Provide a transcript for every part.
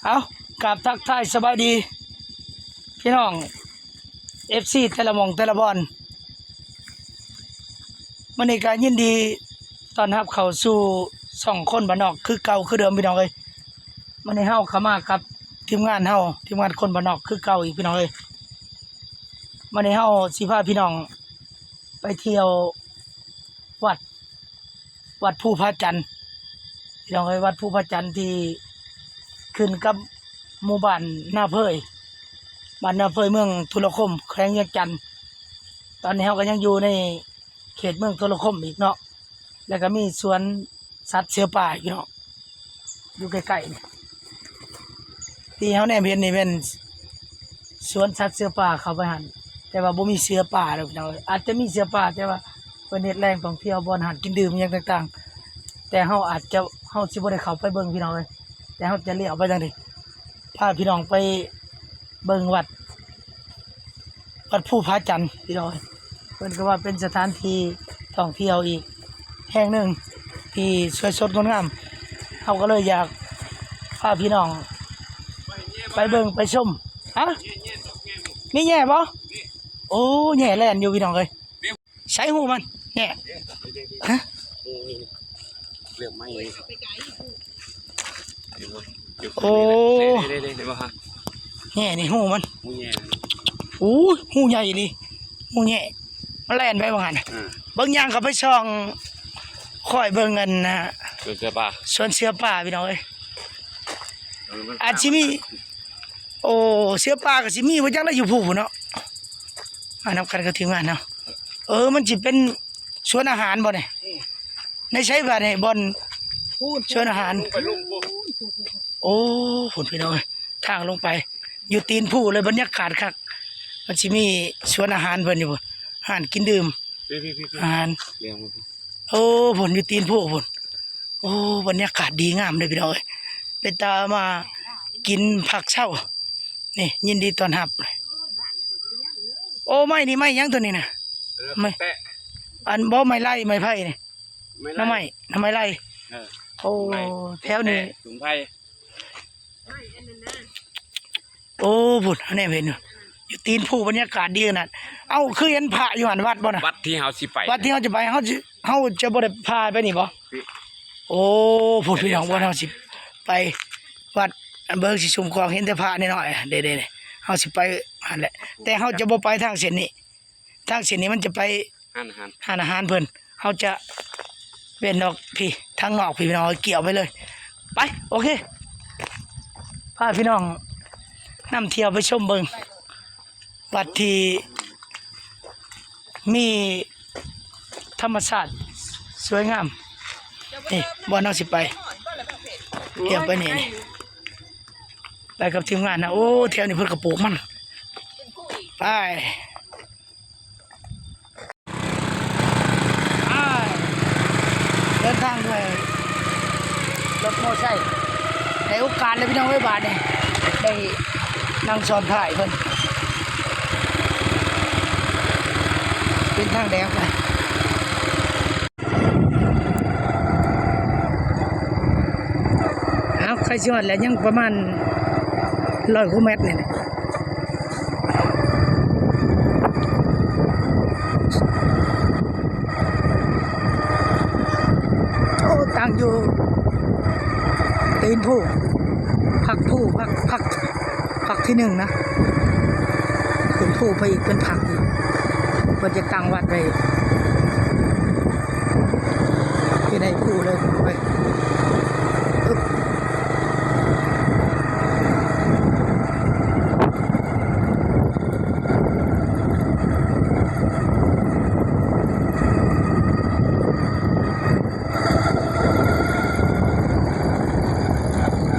ເອົາ ກາບທັກທາຍສະບາຍດີພີ່ນ້ອງ ເອັຟຊີ ແຕ່ລະໝ່ອງແຕ່ລະບ່ອນ. ມື້ນີ້ກໍຍິນດີຕ້ອນຮັບເຂົ້າສູ່ຊ່ອງຄົນບ້ານນອກຄືເກົ່າຄືເດີມພີ່ນ້ອງເອີຍ. ມື້ນີ້ເຮົາເຂົ້າມາກັບທີມງານເຮົາ ທີມງານຄົນບ້ານນອກຄືເກົ່າອີກພີ່ນ້ອງເອີຍ. ມື້ນີ້ເຮົາຊິພາພີ່ນ້ອງໄປທ່ຽວວັດ ວັດພູຜາຈັນ ພີ່ນ້ອງເອີຍ, ວັດພູຜາຈັນທີ່ຂຶ້ນກັບໝູ່ບ້ານນາເພີຍ ບ້ານນາເພີຍ ເມືອງທຸລະຄົມ ແຂວງວຽງຈັນ. ຕອນນີ້ເຮົາກໍຍັງຢູ່ໃນເຂດເມືອງທຸລະຄົມອີກເນາະ, ແລ້ວກໍມີສວນສັດເສືອປ່າອີກເນາະ ຢູ່ໃກ້ໆນີ້. ທີ່ເຮົາແນມເຫັນນີ້ແມ່ນສວນສັດເສືອປ່າເຂົ້າໄປຫັ້ນ, ແຕ່ວ່າບໍ່ມີເສືອປ່າດອກພີ່ນ້ອງເອີຍ. ອາດຈະມີເສືອປ່າ ແຕ່ວ່າເພິ່ນເຮັດແຫຼ່ງທ່ອງທ່ຽວ ບ່ອນອາຫານກິນດື່ມຫຍັງຕ່າງໆ, ແຕ່ເຮົາອາດຈະ ເຮົາຊິບໍ່ໄດ້ເຂົ້າໄປເບິ່ງພີ່ນ້ອງເອີຍ, ແຕ່ເຮົາຈະລ້ຽວໄປທາງນີ້ ພາພີ່ນ້ອງໄປເບິ່ງວັດ ວັດພູຜາຈັນພີ່ນ້ອງເອີຍ. ເພິ່ນກໍວ່າເປັນສະຖານທີ່ທ່ອງທ່ຽວອີກແຫ່ງໜຶ່ງທີ່ສວຍສົດງົດງາມ, ເຮົາກໍເລີຍຢາກພາພີ່ນ້ອງໄປເບິ່ງໄປຊົມ. ຮະ? ມີແຍ່ບໍ່? ໂອ້ ແຍ່ແລ່ນຢູ່ພີ່ນ້ອງເອີຍ. ໃສຫູມັນແຍ່? ຮະ? ເລືອກໄມ້ ໂອ້ ເດ້ໆໆ ເຫັນບໍ່ຮະ? ແຍ່ນີ້ຫູມັນ ຫູແຍ່ ໂອ້ຍ ຫູໃຫຍ່ອີ່ຫຼີ ຫູແຍ່ ມັນແລ່ນໄປວ່າຫັ້ນ. ເອີ ເບິ່ງ ຍ່າງເຂົ້າໄປຊ່ອງ ຂ້ອຍເບິ່ງອັນນ່າ ສວນເສືອປ່າ ສວນເສືອປ່າພີ່ນ້ອງເອີຍ. ເອີ ມັນ ອາດຊິມີ ໂອ້ ເສືອປ່າກໍຊິມີບໍ່ຈັກລະ ຢູ່ພູ້ພຸ້ນເນາະ. ມານຳກັນກັບທີມງານເຮົາ. ເອີ ມັນຊິເປັນສວນອາຫານບໍ່ນີ້? ອືມ ໃນໃສບາດນີ້ ບ່ອນ ພຸ້ນ ສວນອາຫານ ພຸ້ນໄປລຸ່ມພຸ້ນ. ໂອ້ ພຸ້ນພີ່ນ້ອງເອີຍ ທາງລົງໄປ ຢູ່ຕີນພູເລີຍ ບັນຍາກາດຄັກ. ມັນຊິມີສວນອາຫານເພິ່ນຢູ່ພຸ້ນ ຮ້ານກິນດື່ມ ພີ່ໆໆ ອາຫານ ໂອ້ ພຸ້ນ ຢູ່ຕີນພູພຸ້ນ. ໂອ້ ບັນຍາກາດດີງາມເດ້ພີ່ນ້ອງເອີຍ, ເປັນຕາມາກິນພັກເຊົາ. ນີ້ ຍິນດີຕ້ອນຮັບ. ໂອ້ ໄມ້ນີ້ໄມ້ຫຍັງຕົວນີ້ນະ? ເອີ ໄມ້ ແປະ ອັນ ບໍ່ ໄມ້ໄລ່ ໄມ້ໄຜ່ນີ້ ໄມ້ໄລ່ ໜໍ່ໄມ້ ໜໍ່ໄມ້ໄລ່. ເອີ ໂອ້ ໄມ້ ແຖວນີ້ ແປະ ສົງໄພ. ໂອ້ ພຸ້ນ ແນມເຫັນຢູ່ ຢູ່ຕີນພູ ບັນຍາກາດດີຂະໜາດ. ເອົ້າ ຄືເຫັນພະຢູ່ຫັ້ນ ວັດບໍ່ນະ? ວັດທີ່ເຮົາຊິໄປ ວັດທີ່ເຮົາຈະໄປ ເຮົາຊິ ເຮົາຈະບໍ່ໄດ້ຜ່ານໄປນີ້ບໍ່? ໂອ້ ພຸ້ນ ພີ່ນ້ອງ ບ່ອນເຮົາຊິໄປວັດ ເບິ່ງຊິຊຸມກອງ ເຫັນແຕ່ພະນ້ອຍໆ ເດ້ໆ ເຮົາຊິໄປຫັ້ນແຫຼະ ແຕ່ເຮົາຈະບໍ່ໄປທາງເສັ້ນນີ້. ທາງເສັ້ນນີ້ມັນຈະໄປຮ້ານອາຫານ ຮ້ານອາຫານເພິ່ນ. ເຮົາຈະເວັ້ນອອກພີ້ ທາງນອກພີ້ ພີ່ນ້ອງ ກ່ຽວໄປເລີຍ. ໄປ ໂອເຄ ພາພີ່ນ້ອງນຳທ່ຽວໄປຊົມເບິ່ງ ວັດທີ່ມີທຳມະຊາດສວຍງາມ. ນີ້ ບ່ອນເຮົາຊິໄປ ທ່ຽວໄປນີ້ ນີ້ ໄປກັບທີມງານນະ. ໂອ້ ແຖວນີ້ເພິ່ນກໍປູກມັນ. ໄປ ໄປ ເດີນທາງດ້ວຍລົດມໍໄຊ ໄດ້ໂອກາດແລ້ວພີ່ນ້ອງເອີຍ ບາດນີ້ ໄດ້ນັ່ງຊ້ອນທ້າຍເພິ່ນ ເປັນທາງແດງໄປ. ເອົາ ໃກ້ຊິຮອດແລ້ວ ຍັງປະມານຮ້ອຍກວ່າແມັດນີ້ແຫຼະ. ໂອ້ ຕັ້ງຢູ່ຕີນພູ ພັກພູ ພັກ ພັກ ພັກທີໜຶ່ງນະ ຂຶ້ນພູໄປອີກເປັນພັກອີກ ເພິ່ນຈະຕັ້ງວັດໄວ້ຢູ່ໃນພູເລີຍ. ເອີ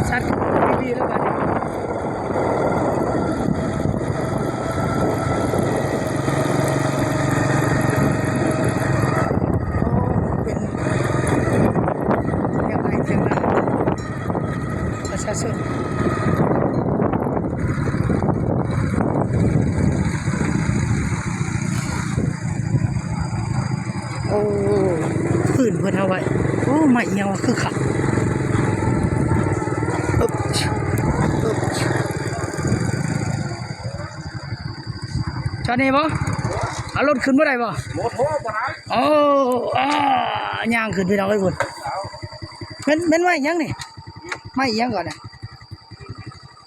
ສັດດີໆ ແລ້ວບັດນີ້ ໂອ້ ເປັນທຽງໄຮ່ທຽງນາ ປະຊາຊົນ. ໂອ້ ພື້ນເພິ່ນເອົາໄວ້ ໂອ້ ໄມ້ອີ່ຫຍັງວະ ຄືຄັກ ອຶບ. ຈອດນີ້ບໍ່? ເອົາລົດຂຶ້ນບໍ່ໄດ້ບໍ່? ບໍ່ ບໍ່ໄດ້. ໂອ້ ອ້າ ຍ່າງຂຶ້ນພີ່ນ້ອງເອີຍພຸ້ນ. ແມ່ນ ແມ່ນໄມ້ຫຍັງນີ້? ໄມ້ຫຍັງກ່ອນນະ?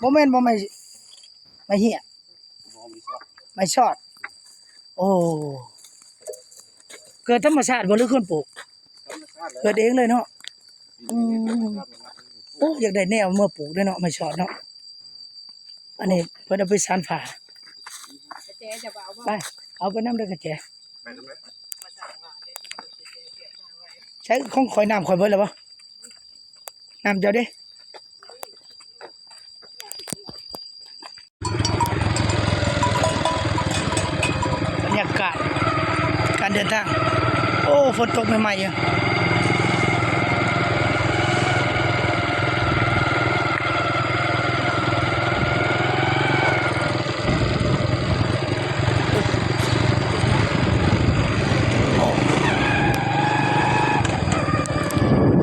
ບໍ່ແມ່ນບໍ່? ໄມ້ ໄມ້ເຫ້ຍ? ບໍ່ ໄມ້ຊອດ. ໄມ້ຊອດ. ໂອ້ ເກີດທຳມະຊາດບໍ່ ຫຼືຄົນປູກ? ທຳມະຊາດແຫຼະ ເກີດເອງເລີຍເນາະ. ອືມ ໂອ້ ຢາກໄດ້ແນວມາປູກເດ້ເນາະ ໄມ້ຊອດເນາະ. ອັນນີ້ເພິ່ນເອົາໄປສານຜ້າ. ກະແຈຈະເອົາບໍ່? ໄປ ເອົາໄປນຳເດີກະແຈ. ໄປນຳເດີ. ໃຊ້ຂອງຂ້ອຍ ນ້ຳຂ້ອຍເບິດແລ້ວບໍ່? ນ້ຳເຈົ້າເດ້. ບັນຍາກາດການເດີນທາງ. ໂອ້ ຝົນຕົກໃໝ່ໆຢູ່.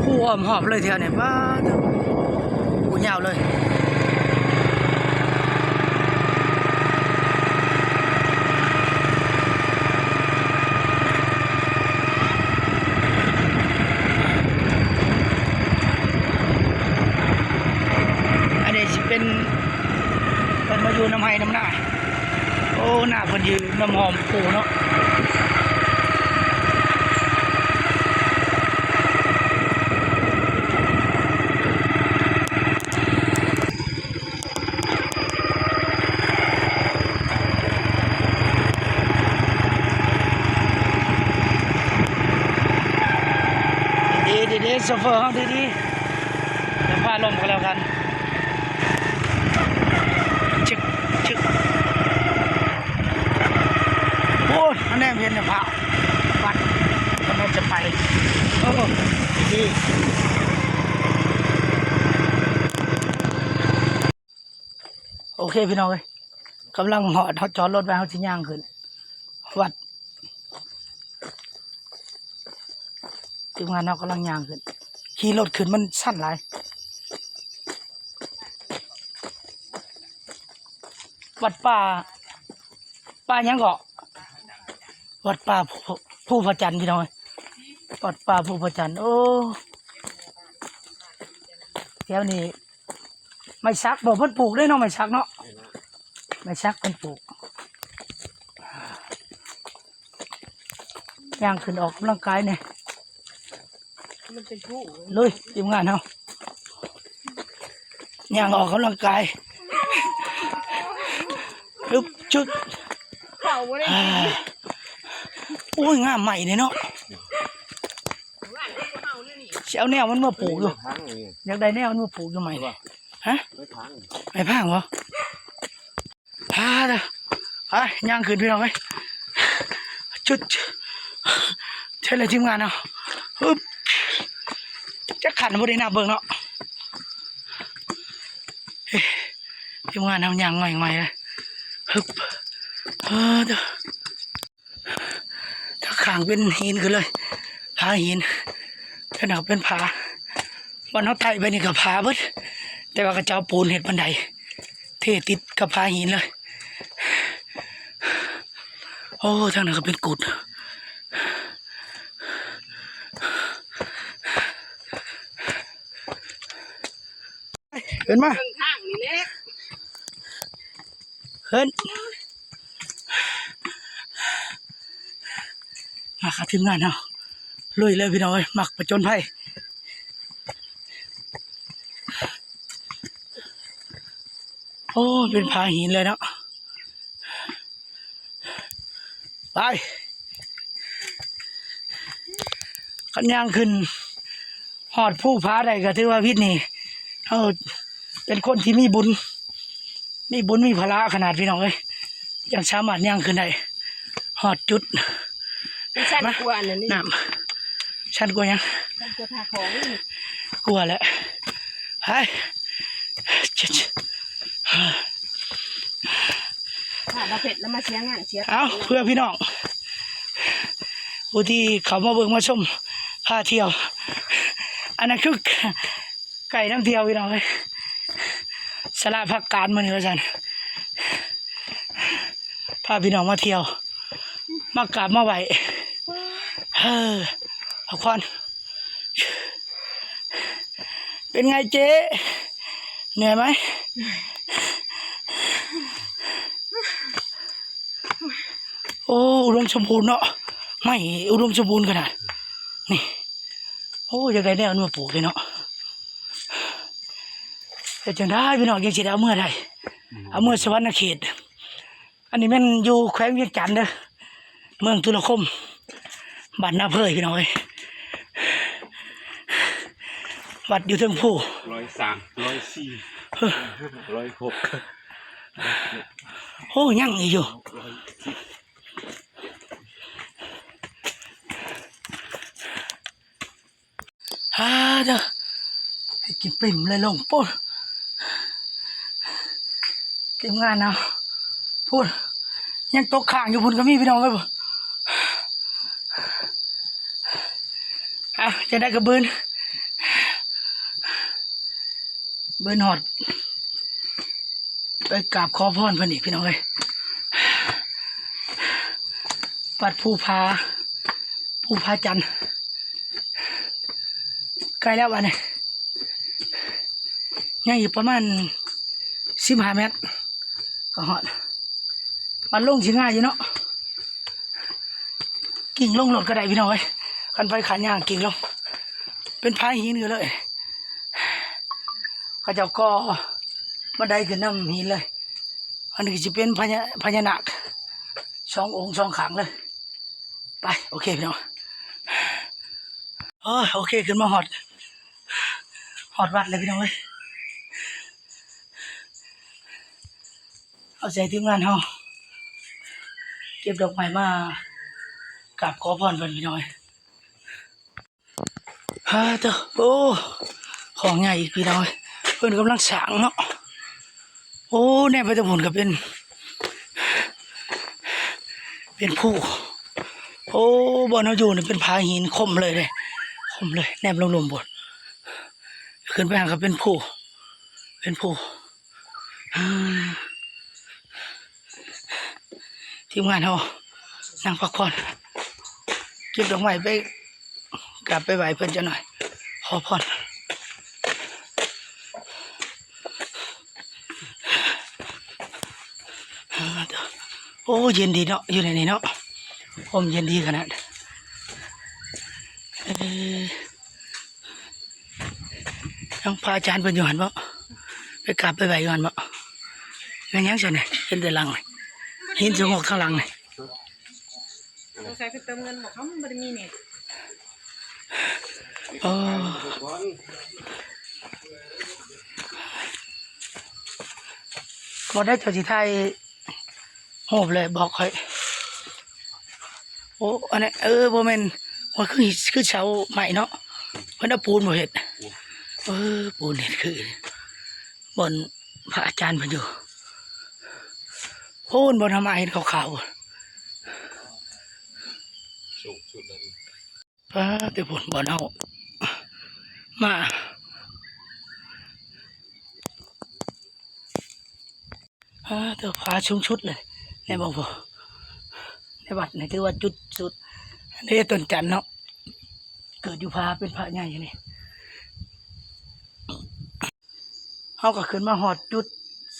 ພູອ້ອມຮອບເລີຍແຖວນີ້ ປາດ ພູຍາວເລີຍ. ອັນນີ້ຊິເປັນ ເພິ່ນມາຢູ່ນຳໄຮ່ນຳນາ. ໂອ້ ນາເພິ່ນຢູ່ນຳຫ້ອມປູເນາະ. ດີໆ ໂຊເຟີເຮົາ ດີໆ ຢ່າພາລົມກັນແລ້ວກັນ. ຊຶກ ຊຶກ ໂອ້ຍ ມັນແນມເຫັນພະວັດ ມັນຈະໄປ. ໂອ້ ດີ. ໂອເຄພີ່ນ້ອງເອີຍ ກຳລັງຮອດ ເຮົາຈອດລົດໄວ້ ເຮົາຊິຍ່າງຂຶ້ນວັດ. ທີມງານເຮົາກຳລັງຍ່າງຂຶ້ນ ຂີ່ລົດຂຶ້ນມັນຊັນຫຼາຍ. ວັດປ່າ ປ່າຫຍັງເກາະ? ວັດປ່າພູ ພູພະຈັນພີ່ນ້ອງເອີຍ ວັດປ່າພູພະຈັນ. ໂອ້ ແຖວນີ້ ໄມ້ສັກບໍ່ ເພິ່ນປູກເດ້ເນາະ ໄມ້ສັກເນາະ ໄມ້ສັກເພິ່ນປູກ. ຍ່າງຂຶ້ນອອກກຳລັງກາຍແດ່ ມັນເປັນພູ. ລຸຍ ທີມງານເຮົາ ຍ່າງອອກກຳລັງກາຍ. ຮຶບ ຊຶກ ເຂົາບໍ່ໄດ້ກິນ. ໂອ້ຍ ງາມໄມ້ນີ້ເນາະ ຊິເອົາແນວມັນມາປູກຢູ່ ຢາກໄດ້ແນວມັນມາປູກຢູ່ໄມ້. ຮະ ໄມ້ພາງ ໄມ້ພາງບໍ່? ພາເດີ ໄປ ຍ່າງຂຶ້ນພີ່ນ້ອງເອີຍ ຈຸດ ເຊີນເລີຍທີມງານເຮົາ. ຮຶບ ຈັກຂັ້ນບໍ່ໄດ້ນັບເບິ່ງເນາະ. ທີມງານເຮົາຍ່າງງ່ອຍໆເລີຍ ຮຶບ ເອີ ເດີ. ທາງຂ້າງເປັນຫີນຂຶ້ນເລີຍ ຜາຫີນ ທາງນັ້ນເປັນຜາ ບ່ອນເຮົາໄຕ່ໄປນີ້ກໍຜາເບິດ ແຕ່ວ່າເຂົາເຈົ້າເອົາປູນເຮັດບັນໄດ ເທຕິດກັບຜາຫີນເລີຍ. ໂອ້ ທາງນັ້ນກໍເປັນກຸດ ຂຶ້ນມາ ເບິ່ງທາງນີ້ແຫຼະ ຂຶ້ນ ມາ ຄັບ ທີມງານເຮົາ ລຸຍເລີຍພີ່ນ້ອງເອີຍ ມັກຜະຈົນໄພ. ໂອ້ ເປັນຜາຫີນເລີຍເນາະ. ໄປ ຄັນຍ່າງຂຶ້ນຮອດພູຜາໄດ້ກໍຖືວ່າວິດນີ້ ເຮົາເປັນຄົນທີ່ມີບຸນ ມີບຸນມີພະລະຂະໜາດ ພີ່ນ້ອງເອີຍ ຈັ່ງສາມາດຍ່າງຂຶ້ນໄດ້ຮອດຈຸດ. ມັນຊັນກວ່າອັນນັ້ນນີ້ ນ້ຳ ຊັນກວ່າຫຍັງ? ຊັນກວ່າທ່າຂອງ ກວ່າແຫຼະ ໄປ ເຈັດ ພາບ່າວເພັດລະມາເສຍງານເສຍ ເອົາ ເພື່ອພີ່ນ້ອງຜູ້ທີ່ເຂົ້າມາເບິ່ງມາຊົມ ພາທ່ຽວ ອັນນັ້ນຄືໄກນຳທ່ຽວ ພີ່ນ້ອງເອີຍ ສາລະພັກການມື້ນີ້ວ່າຊັ້ນ. ພາພີ່ນ້ອງມາທ່ຽວ ມາກາບມາໄຫວ້ ເອີ ພັກຜ່ອນ. ເປັນໄງເຈ້ ເໜື່ອຍໄໝ? ໂອ້ ອຸດົມສົມບູນເນາະ ໄມ້ອຸດົມສົມບູນຂະໜາດນີ້. ໂອ້ ຢາກໄດ້ແນວນັ້ນມາປູກເດເນາະ. ເຮັດຈັ່ງໃດພີ່ນ້ອງ ຈັ່ງຊິໄດ້ເອົາເມືອໄດ້ ເອົາເມືອສະຫວັນນະເຂດ. ອັນນີ້ແມ່ນຢູ່ແຂວງວຽງຈັນເດີ ເມືອງຕຸລະຄົມ ບ້ານນາເພີຍ ພີ່ນ້ອງເອີຍ. ວັດຢູ່ເທິງພູ ຮ້ອຍສາມ ຮ້ອຍສີ່ ເອີ ຮ້ອຍຫົກ ໂອ້ ຍັງອີກຢູ່ ຮ້ອຍສິບ. ອ່າເດີ ໃຫ້ກິນປິ້ມເລີຍລົງພຸ້ນ ທີມງານເຮົາ ພຸ້ນ ຍັງຕົກຄ້າງຢູ່ພຸ້ນກໍມີ ພີ່ນ້ອງເອີຍ. ອ່ະ ຈັ່ງໃດກໍບືນ ບືນຮອດ ໄປກາບຂໍພອນເພິ່ນອີກ ພີ່ນ້ອງເອີຍ. ວັດພູຜາ ພູຜາຈັນ ໃກ້ແລ້ວບັດນີ້ ຍັງອີກປະມານສິບຫ້າແມັດກໍຮອດ. ມັນລົງຊິງ່າຍຢູ່ເນາະ ກິ້ງລົງໂລດກໍໄດ້ ພີ່ນ້ອງເອີຍ. ຄັນໄປຂາຍຍ່າງກິ້ງລົງ ເປັນຜາຫີນຢູ່ເລີຍ. ເຂົາເຈົ້າກໍ່ບັນໄດຂຶ້ນນຳຫີນເລີຍ. ອັນນີ້ກໍຊິເປັນພະຍາ ພະຍານາກສອງອົງສອງຂ້າງເລີຍ. ໄປ ໂອເຄພີ່ນ້ອງ ເອີ ໂອເຄ ຂຶ້ນມາຮອດ ຮອດວັດແລ້ວ ພີ່ນ້ອງເອີຍ. ເອົາໃຈທີມງານເຮົາ ເກັບດອກໄມ້ມາກາບຂໍພອນເພິ່ນ ພີ່ນ້ອງເອີຍ. ຮາເຕີ ໂອ້ ຂອງໃຫຍ່ອີກ ພີ່ນ້ອງເອີຍ. ເພິ່ນກຳລັງສ້າງເນາະ. ໂອ້ ແນມໄປແຕ່ພຸ້ນກໍເປັນ ເປັນພູ. ໂອ້ ບ່ອນເຮົາຢູ່ນີ້ເປັນຜາຫີນຄົມເລີຍເດ້ ຄົມເລີຍ ແນມລົງລຸ່ມພຸ້ນ ຂຶ້ນໄປຫັ້ນກໍເປັນພູ ເປັນພູ. ອ່າ ທີມງານເຮົານັ່ງພັກຜ່ອນ ເກັບດອກໄມ້ໄປກາບໄປໄຫວ້ເພິ່ນຈັກໜ່ອຍ ຂໍພອນ. ໂອ້ ເຢັນດີເນາະ ຢູ່ໃນນີ້ເນາະ ຮົ່ມເຢັນດີຂະໜາດ. ເອີ ທາງພະອາຈານເພິ່ນຢູ່ຫັ້ນບໍ? ໄປກາບໄປໄຫວ້ຢູ່ຫັ້ນບໍ? ແມ່ນຫຍັງຊັ້ນນີ້? ເຫັນແຕ່ຫຼັງນີ້ ຫີນສະຫງົກທາງຫຼັງນີ້. ສົງໄສເພິ່ນເຕີມເງິນບໍ່? ເຂົາມັນບໍ່ໄດ້ມີເນັດ. ເອີ ບໍ່ໄດ້ ເຈົ້າຊິຖ່າຍຮູບແລ້ວບອກຂ້ອຍ. ໂອ້ ອັນນີ້ ເອີ ບໍ່ແມ່ນ ໂອ້ ຄື ຄືເສົາໄມ້ເນາະ ເພິ່ນເອົາປູນບໍ່ເຮັດ. ເອີ ປູນເຮັດຄື ບ່ອນພະອາຈານເພິ່ນຢູ່ ໂອ້ ບ່ອນທຳມະເຫັນຂາວໆ ສູງສຸດເລີຍ. ປາດເຕີ ພຸ້ນບ່ອນເຮົາມາ ປາດເຕີ ຜາສູງສຸດເລີຍ ໃນ ໃນວັດນີ້ຖືວ່າຈຸດສຸດ. ອັນນີ້ຕົ້ນຈັນເນາະ ເກີດຢູ່ຜາ ເປັນຜາໃຫຍ່ນີ້. ເຮົາກໍຂຶ້ນມາຮອດຈຸດ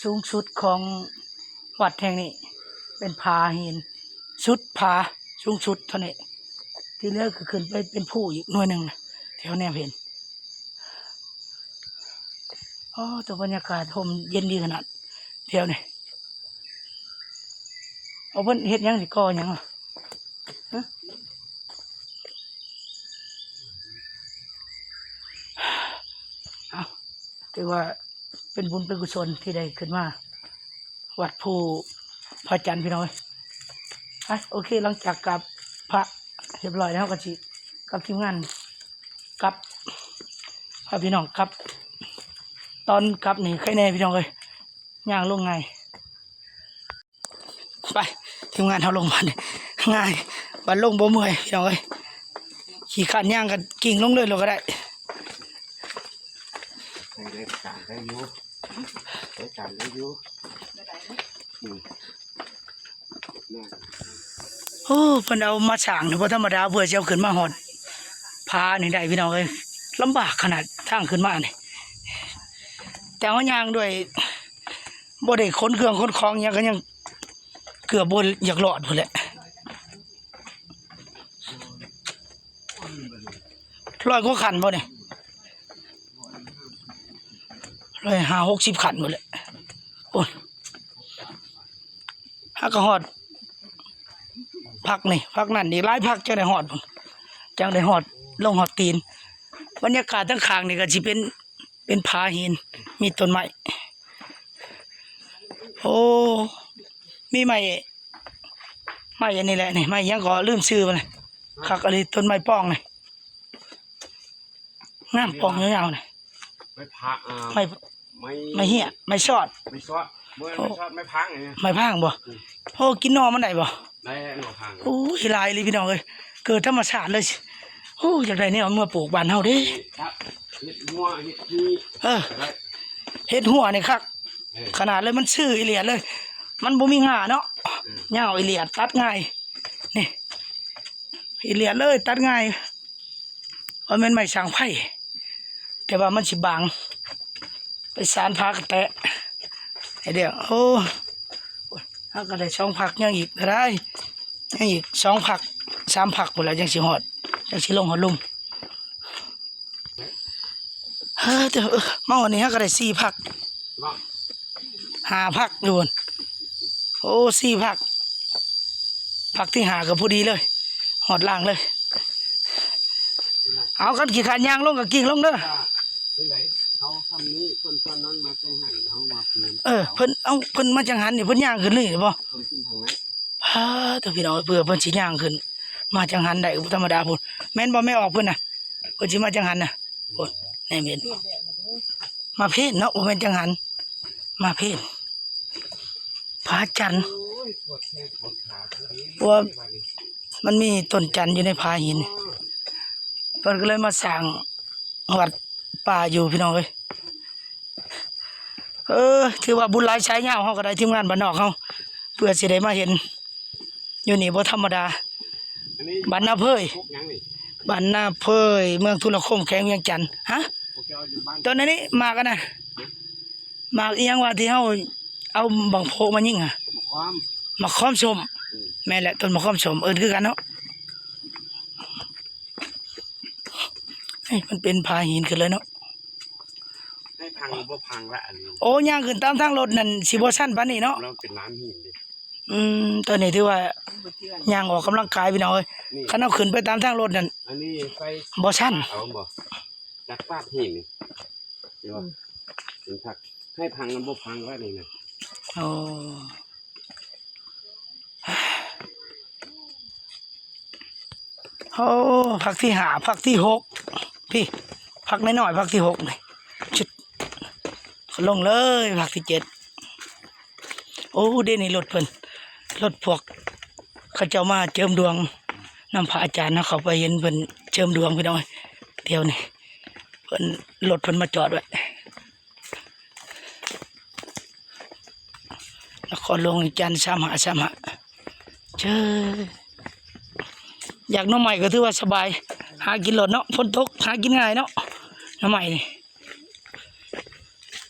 ສູງສຸດຂອງວັດແຫ່ງນີ້ ເປັນຜາຫີນສຸດຜາສູງສຸດເທົ່ານີ້ ທີ່ເຫຼືອກໍຂຶ້ນໄປເປັນພູອີກໜ່ວຍໜຶ່ງ ແຖວແນມເຫັນ. ໂອ້ ຕົວບັນຍາກາດຮົ່ມເຢັນດີຂະໜາດແຖວນີ້. ເອົາ ເພິ່ນເຮັດຫຍັງນີ້ ກໍ່ຫຍັງລະ? ຮະ? ເອົາ ຖືວ່າເປັນບຸນເປັນກຸສົນທີ່ໄດ້ຂຶ້ນມາວັດພູຜາຈັນ ພີ່ນ້ອງເອີຍ. ໄປ ໂອເຄ ຫຼັງຈາກກາບພະຮຽບຮ້ອຍແລ້ວ ເຮົາກໍຊິກັບທີມງານກັບ ພາພີ່ນ້ອງກັບ. ຕອນກັບນີ້ໃຄແດ່ ພີ່ນ້ອງເອີຍ ຍ່າງລົງງ່າຍ. ໄປ ທີມງານເຮົາລົງມານີ້ ງ່າຍ ບັດລົງບໍ່ເມື່ອຍ ພີ່ນ້ອງເອີຍ. ຂີ້ຄ້ານຍ່າງກໍກິ້ງລົງເລີຍ ໂລດກໍໄດ້. ໄດ້ຕາມໄດ້ຢູ່ ໄດ້ຕາມໄດ້ຢູ່. ອືມ. ໂອ້ ເພິ່ນເອົາມາສ້າງນີ້ບໍ່ທຳມະດາ ເພື່ອຊິເອົາຂຶ້ນມາຮອດຜານີ້ໄດ້ພີ່ນ້ອງເອີຍ. ລຳບາກຂະໜາດທາງຂຶ້ນມານີ້ ແຕ່ເຮົາຍ່າງດ້ວຍ ບໍ່ໄດ້ຂົນເຄື່ອງຂົນຂອງຫຍັງ ກໍຍັງເກືອບບໍ່ຢາກລອດພຸ້ນແຫຼະ. ຮ້ອຍກວ່າຂັ້ນບໍ່ນີ້? ຮ້ອຍຫ້າຫົກສິບຂັ້ນພຸ້ນແຫຼະ. ໂອ້ຍ ຫາກໍຮອດພັກນີ້ ພັກນັ້ນອີກຫຼາຍພັກ ຈັ່ງໄດ້ຮອດພຸ້ນ ຈັ່ງໄດ້ຮອດ ລົງຮອດຕີນ. ບັນຍາກາດທາງຂ້າງນີ້ກໍຊິເປັນ ເປັນຜາຫີນ ມີຕົ້ນໄມ້. ໂອ້ ມີໄມ້ ໄມ້ອັນນີ້ແຫຼະນີ້ ໄມ້ຫຍັງກໍລືມຊື່ມັນ. ຄັກອີ່ຫຼີ ຕົ້ນໄມ້ປອງນີ້ ງາມ ປອງຍາວໆນີ້. ໄມ້ພະ ອ່າ ໄມ້ ໄມ້ ໄມ້ເຫ້ຍ ໄມ້ຊອດ ໄມ້ຊອດ ບໍ່ແມ່ນ ໂອ້ ໄມ້ຊອດ ໄມ້ພາງນີ້ ໄມ້ພາງບໍ່? ອືມ ໂອ້ ກິນໜໍ່ມັນໄດ້ບໍ່? ໄດ້ ໜໍ່ພາງ. ໂອ້ຍ ຫຼາຍອີ່ຫຼີພີ່ນ້ອງເອີຍ ເກີດທຳມະຊາດເລີຍ. ໂອ້ ຢາກໄດ້ແນວເມືອປູກບ້ານເຮົາເດ້. ເຮັດຫົວ ເຮັດຮີ ເອີ ກໍໄດ້ ເຮັດຫົວນີ້ຄັກ ເອີ ຂະໜາດເລີຍ. ມັນຊື່ອີ່ຫຼຽດເລີຍ ມັນບໍ່ມີງ່າເນາະ. ເອີ ຍາວອີ່ຫຼຽດ ຕັດງ່າຍ ນີ້ ອີ່ຫຼຽດເລີຍ ຕັດງ່າຍ. ວ່າແມ່ນໄມ້ສ້າງໄຟ ແຕ່ວ່າມັນຊິບາງ ໄປສານພາກະແຕະໃຫ້ແລ້ວ. ໂອ້ ເຮົາກໍໄດ້ສອງພັກ ຍັງອີກເທົ່າໃດ ຍັງອີກສອງພັກ ສາມພັກພຸ້ນແຫຼະ ຈັ່ງຊິຮອດ ຈັ່ງຊິລົງຮອດລຸ່ມ. ເອີ ເອີ ມາຮອດນີ້ເຮົາກໍໄດ້ສີ່ພັກ ເນາະ ຫ້າພັກຢູ່ພຸ້ນ. ໂອ້ ສີ່ພັກ ພັກທີຫ້າກໍພໍດີເລີຍ ຮອດລ່າງເລີຍ. ເອົາ ຄັນຂີ້ຄ້ານຍ່າງລົງກໍກິ້ງລົງເດີ. ອ່າ ຈັ່ງໃດ ເຮົາທຳນີ້ ເພິ່ນຕອນນັ້ນມາຈັ່ງຫັ້ນ ເຮົາມາເພິ່ນ ເອີ ເພິ່ນ ເອົາ ເພິ່ນມາຈັ່ງຫັ້ນນີ້ ເພິ່ນຍ່າງຂຶ້ນນີ້ບໍ່? ເພິ່ນຂຶ້ນທາງນັ້ນ. ປາດໂທ້ ພີ່ນ້ອງ ເພື່ອເພິ່ນຊິຍ່າງຂຶ້ນມາຈັ່ງຫັ້ນໄດ້ ບໍ່ທຳມະດາພຸ້ນ. ແມ່ນບໍ່ ແມ່ອອກເພິ່ນນະ? ເພິ່ນຊິມາຈັ່ງຫັ້ນນະ ໂອ້ຍ ແນມເຫັນ ມາເພນເນາະ ບໍ່ແມ່ນຈັງຫັ້ນ ມາເພນ ຜາຈັນ. ໂອ້ຍ ປວດແຂນປວດຂາ ເພາະວ່າມັນມີຕົ້ນຈັນຢູ່ໃນຜາຫີນ ເພິ່ນກໍເລີຍມາສ້າງວັດປ່າຢູ່ ພີ່ນ້ອງເອີຍ. ເອີ ຖືວ່າບຸນຫຼາຍສາຍຍາວ ເຮົາກໍໄດ້ ທີມງານບ້ານນອກເຮົາ ເພື່ອຊິໄດ້ມາເຫັນຢູ່ນີ້ ບໍ່ທຳມະດາ. ອັນນີ້ ບ້ານນາເພີຍ ບ້ານນາເພີຍ ເມືອງທຸລະຄົມ ແຂວງວຽງຈັນ. ຮະ? ໂອເຄ ເອົາຢູ່ບ້ານ ຕອນນີ້ໝາກອັນນະ ໝາກອີ່ຫຍັງວະ ທີ່ເຮົາເອົາບັ້ງໂພມາຍິງຫະ? ໝາກຄອມ ໝາກຄອມສົ້ມ. ອືມ ແມ່ນແຫຼະ ຕົ້ນໝາກຄອມສົ້ມ ເອີ້ນຄືກັນເນາະ. ເອີຍ ມັນເປັນຜາຫີນຂຶ້ນເລີຍເນາະ. ໃຫ້ພັງບໍ່ພັງລະອັນນີ້. ໂອ້ ຍ່າງຂຶ້ນຕາມທາງລົດນັ້ນຊິບໍ່ຊັນປານນີ້ເນາະ ມັນເປັນລານຫີນເດ້. ອືມ ຕອນນີ້ຖືວ່າຍ່າງອອກກຳລັງກາຍ ພີ່ນ້ອງເອີຍ. ນີ້ ຄັນເຮົາຂຶ້ນໄປຕາມທາງລົດນັ້ນ ອັນນີ້ໄປບໍ່ຊັນ ເອົາບໍ່ ຈາກປາກຫີນນີ້ ເຫັນບໍ່? ອືມ ເປັນພັກ ໃຫ້ພັງມັນບໍ່ພັງລະນີ້ນະ. ໂອ້ ໂອ້ ພັກທີຫ້າ ພັກທີຫົກ ພີ້ ພັກນ້ອຍໆ ພັກທີຫົກນີ້ ຊຶດ ລົງເລີຍ ພັກທີເຈັດ. ໂອ້ ເດ ນີ້ລົດເພິ່ນ ລົດພວກເຂົາເຈົ້າມາເຈີມດວງນຳພະອາຈານເນາະ. ເຂົ້າໄປເຫັນເພິ່ນເຈີມດວງ ພີ່ນ້ອງເອີຍ ແຖວນີ້ ເພິ່ນ ລົດເພິ່ນມາຈອດໄວ້. ນະຄອນຫຼວງວຽງຈັນ ສາມຫ້າ ສາມຫ້າ ເຈີ ຢາກໜໍ່ໄມ້ກໍຖືວ່າສະບາຍ ຫາກິນໂລດເນາະ ຝົນຕົກຫາກິນງ່າຍເນາະ ໜໍ່ໄມ້ນີ້.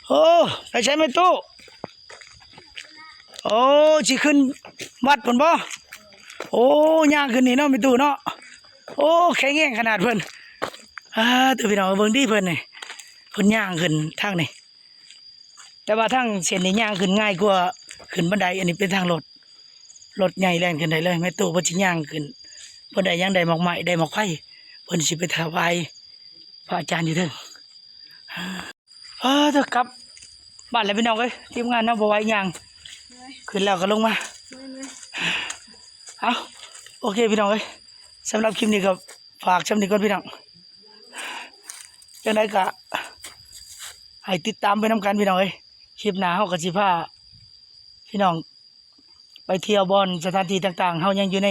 ໂອ້ ໄປໃສແມ່ຕູ້? ໂອ້ ຊິຂຶ້ນວັດພຸ້ນບໍ່? ໂອ້ ຍ່າງຂຶ້ນນີ້ເນາະແມ່ຕູ້ເນາະ. ໂອ້ ແຂງແຮງຂະໜາດເພິ່ນ. ອາ ໂທ້ ພີ່ນ້ອງເອີຍ ເບິ່ງດີເພິ່ນນີ້ ເພິ່ນຍ່າງຂຶ້ນທາງນີ້. ແຕ່ວ່າທາງເສັ້ນນີ້ຍ່າງຂຶ້ນງ່າຍກວ່າຂຶ້ນບັນໄດ, ອັນນີ້ເປັນທາງລົດ, ລົດໃຫຍ່ແລ່ນຂຶ້ນໄດ້ເລີຍ. ແມ່ຕູ້ເພິ່ນຊິຍ່າງຂຶ້ນ, ເພິ່ນໄດ້ຫຍັງ, ໄດ້ໝາກໄມ້ ໄດ້ໝາກໄຟ, ເພິ່ນຊິໄປຖວາຍພະອາຈານຢູ່ເທິງ. ເອີ ເດີ ກັບບ້ານແລ້ວພີ່ນ້ອງເອີຍ, ທີມງານເຮົາບໍ່ໄຫວຍ່າງ ຂຶ້ນແລ້ວກໍລົງມາ. ເອົາ ໂອເຄພີ່ນ້ອງເອີຍ, ສຳລັບຄລິບນີ້ກໍຝາກຊ່ຳນີ້ກ່ອນພີ່ນ້ອງ. ຈັ່ງໃດກໍໃຫ້ຕິດຕາມໄປນຳກັນພີ່ນ້ອງເອີຍ. ຄລິບໜ້າເຮົາກໍຊິພາພີ່ນ້ອງໄປທ່ຽວບ່ອນສະຖານທີ່ຕ່າງໆ. ເຮົາຍັງຢູ່ໃນ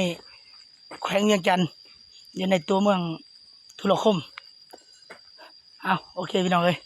ແຂວງວຽງຈັນ, ຢູ່ໃນຕົວເມືອງທຸລະຄົມ. ເອົາ ໂອເຄພີ່ນ້ອງເອີຍ,